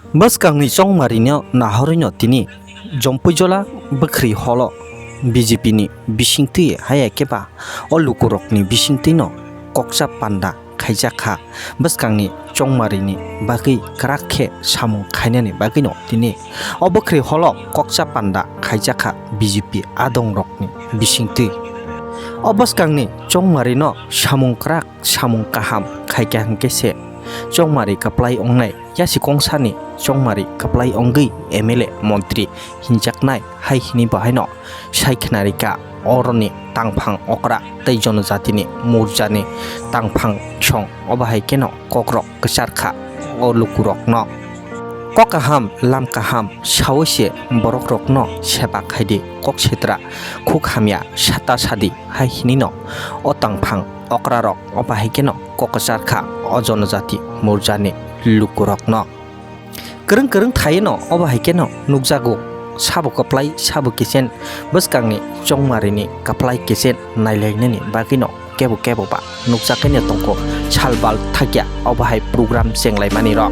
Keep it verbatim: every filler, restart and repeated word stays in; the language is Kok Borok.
Bwskangni chongmarino nahorwino tini Jompuijola bwkhri holo B J P ni bisingtwi haya khe ba o lukurokni bisingtwino koksa panda khaijak kha. Bwskangni chongmarini bagwi kwrak khe samung khainani bagwino tini o bwkhri holo koksa panda khaijak kha B J P adongrokni bisingtwi. O bwskangni chongmarino samung kwrak samung kaham khaikha hwnkhe se chongmari kwplai wngnai yasi kongsani chongmari kwplai wngwi M L A montri hinjaknai hai hini bahaino sai khwnarikha oroni tangphang okra tei jonojatini morjani tangphang song obo hai kheno kokrok kwchar kha o lukurokno. Kok kaham, lam kaham saui se borokrokno seba khaidi, kok setra khuk hamya sata sadi hai hinino o tangphang okrarok obo hai kheno kok kwchar kha o jonojati morjani lukurokno. Kwrwng kwrwng thaino obo hai kheno nukjago, sabo kwplai sabo kichen bwskangni chongmarini kwplai kichen nailainani bagwino kebo kebo ba nukjakhaino tongkho salbal thakya obo hai program chenglaimani rok.